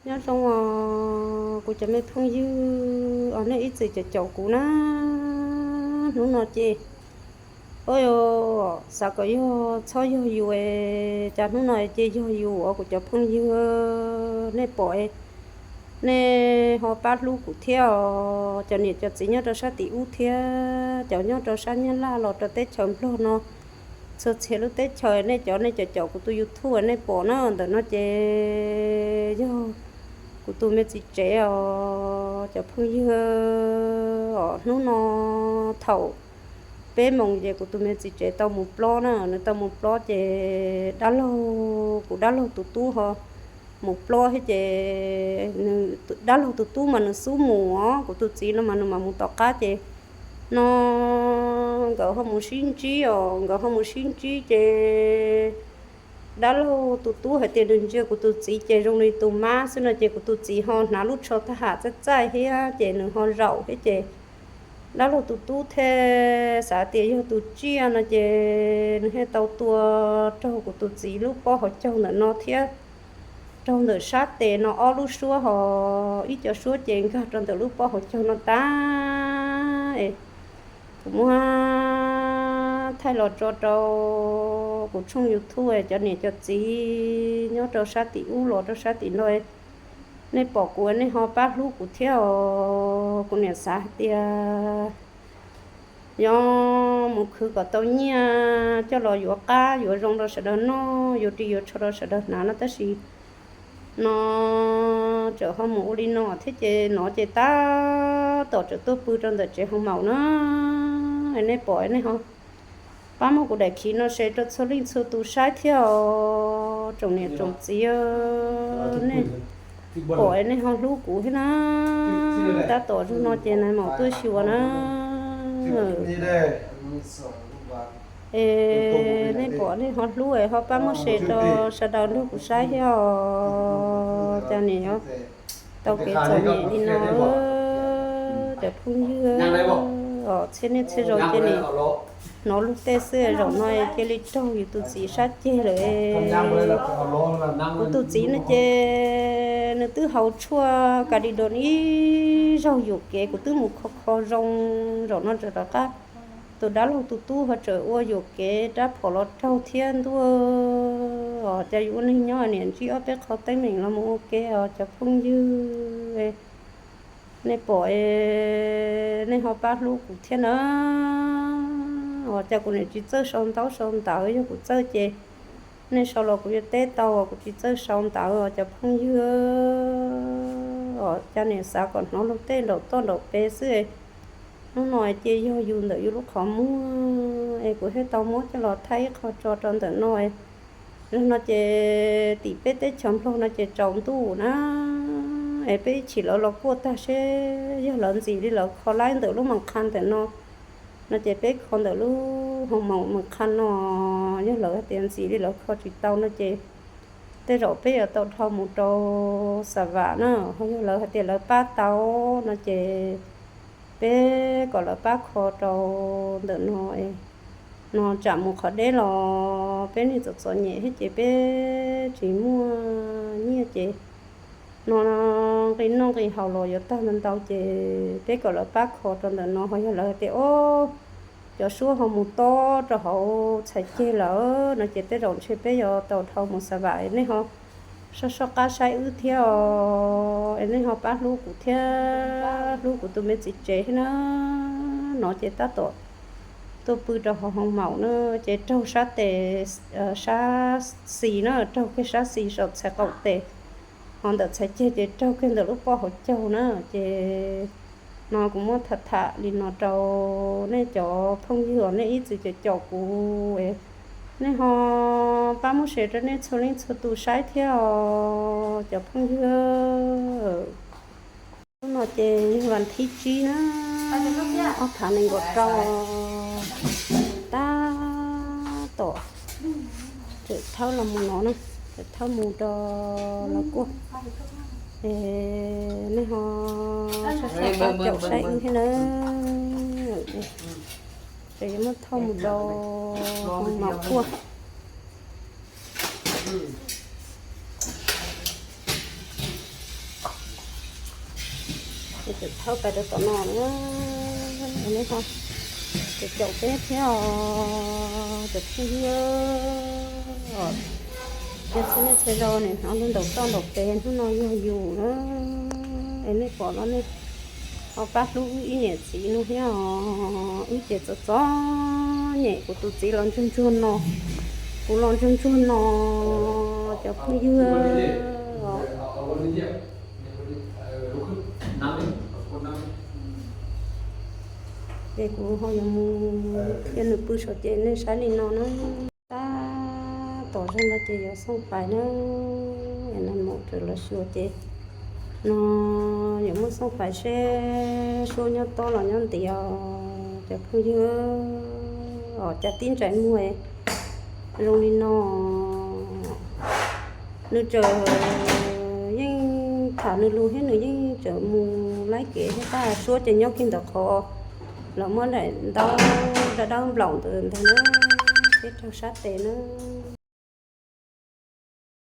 Nyob zoo os kuv cov me phooj ywg os, nej ib txwm caum caum kuv na. Hnub no ces, o, xav kom yog txhob yog yus es cas hnub no ces yog yus os kuv cov phooj ywg. Nej pom, nej ho pab hlub kuv thiab os. Cov niam cov txiv nyob rau sab tim ub thiab cov nyob rau sab Nyab Laj los rau teb chaws Nplog no, txhua txhia lub teb chaws, nej cov nej caum caum kuv tus YouTube nej pom na, ntawm no ces yog kuv tus me txiv tsev os cov phooj ywg. Os, hnub no thaum peb moos ces kuv tus me txiv tsev tau mus plob na, nws tau mus plob ces dab laug, kuv dab laug tus tub ho mus plob thiab ces nws, dab laug tus tub mas nws xub mus os, kuv tus txiv no mas nws mam mus tom qab ces no nkawd ho mus sib ntsib os, nkawd ho mus sib ntsib ces dab laug tus tub hais tias nws ntsia kuv tus txiv ces zoo li tus mab xwb no ces kuv tus txiv ho hnav lub tsho tag ham txaij txaij thiab ces nws ho zaum thiab ces dab laug tus tub thiaj xav tias yog tus tsiaj no ces nws thiaj tau tua raug kuv tus txiv lub pob hauv caug ntawm no thiab raug ntawm sab tes no ob lub suab, ho ib co suab ces nkag rau ntawm lub pob hauv caug no tag. Es kuv muab thaij los tso rau kuv tshooj YouTube, cov niam cov txiv nyob rau sab tim ub los rau sab tim no, nej pom kuv nej ho pab hlub kuv thiab os. Kuv niam xav hais tias yog mus khwv kom tau nyiaj coj los yuav qab yuav zoo rau sawv daws noj, yuav ris yuav tsho rau sawv daws hnav no tab sis no txawm ho mus ua li no thiab ces no ces tab tom txawm tuaj pw rau ntawm tsev hoo maum na. Nej pom nej ho pab muab kuv daim khiv no share rau txhua leej txhua tus saib thiab os tsoom niam tsoom txiv. Nej pom nej ho hlub kuv thiab na. Tab tom zaum no ces nais maum tuaj xyuas na. Es nej pom nej ho hlub es ho pab muab share rau sawv daws nrog kuv saib thiab os. Cas nim no tau kev txom nyem li no, cov phooj ywg os, txhia niaj txhia zaus ces nim hnov luag tej xwb, zaum no cia li raug yus tus txiv sab ceg lawm. Kuv tus txiv no ces nws twb haus tshuaj kas dis dos ib zaug yuam kev, kuv twb mus kho kho zoo, zaum no txawm rov qab tus dab laug tus tub ho txawm ua yuam kev rab phom los raug thiab ntuj. Os, cas yus ua neeg nyob niam ntsib ob peb qho teeb meem los mus ua ke os cov phooj ywg. Nej pom nej ho pab hlub kuv thiab na. Os, cas kuv niam tsis txawj sau ntaub sau ntawv, yog kuv txawj ces nej sau los kuv yuav teb tau, kuv tsis txawj sau ntawv os cov phooj ywg. Os, cas niam xav kom hnov luag tej nraum toj nraum pes xwb. Hnub no ces yog yus ntawm yus lub qhov muag es kuv thiaj tau muab coj los thaij ib qho tso rau ntawm no. Zaum no ces tim peb teb chaws Nplog no ces tsaus ntuj na, es peb ib chim lawv los kuaj tag seb yog lawv ntxim li lawv kho laib ntawm lub Moos Qha ntawm no, no ces peb kho ntawm lub hoo maum Moos Qha no. Yog lawv hais tias ntxim li lawv kho tsis tau no ces tej zaum peb yuav tau dhau mus rau Xa Vam na, ho yog lawv hais tias lawv pab tau no ces peb kom lawv pab kho rau ntawm no. No tsam mus qhov deb los peb niag txom txom nyem thiab ces peb tsis muaj nyiaj ces no nqi noj nqi haus los yuav tag ntau ntau ces peb kom lawv pab kho rau ntawm no. Ho yog lawv hais tias o, cov suab ho mus tob rau hauv txhais ceg lawm no ces tej zaum ntshe peb yuav tau dhau mus Xa Vam. Nej ho soj soj qab saib wb thiab os, es nej ho pab hlub kuv thiab hlub kuv tus me txiv tsev thiab na. No ces tab tom tuaj pw rau hauv hoo maum na, ces raug sab tes, sab xis na, raug kiag sab xis saum txhais qaum tes, ho ntawm txhais ceg ces raug kiag ntawm lub pob hauv caug na. Ces no kuv muab tham tham li no rau nej cov phooj ywg os, nej ib txwm caum caum kuv, nej ho pab muab share rau nej txhua leej txhua tus saib thiab os cov phooj ywg. Hnub no ces yog vas thib tsib na, ob phav nees nkaum rau, tab tom tseem thawb los mus no na, tseem thawb mus rau los kuaj. Es nej ho soj soj qab caum saib wb thiab na. Ces yuav muab thauj mus rau hoo maum kuaj. Tseem thauj pais rau tom no na, nej ho tseem caum peb thiab os cov phooj ywg. Yog txhua niaj txhua zaus nim hnov lub ntaus toj ntaus pes hnub no yog yus na, es nej pom los nej ho pab hlub wb ib niam txiv no thiab os. Wb ces txom txom nyem, kuv tus txiv los ntsuag ntsuag no, kuv los ntsuag ntsuag no, cov phooj ywg os. Ces kuv ho yuav mus thiab nws pw saum ces nej saib li no na. Tab tom zog no ces yuav xooj fais na, nag hmo txawm los xyuas ces no yuav muab xooj fais seb suab nyob tob los nyob ntiav os cov phooj ywg. Os cas tib ntsais muag zoo li no. Nws txawm yeej tham nws lus thiab nws yeej txawm mus laib kev thiab tab suab ces nyob kiag ntawm qhov los muab daim ntaub dawb dawb nplaum ntawd ntag na, peb raug sab tes na.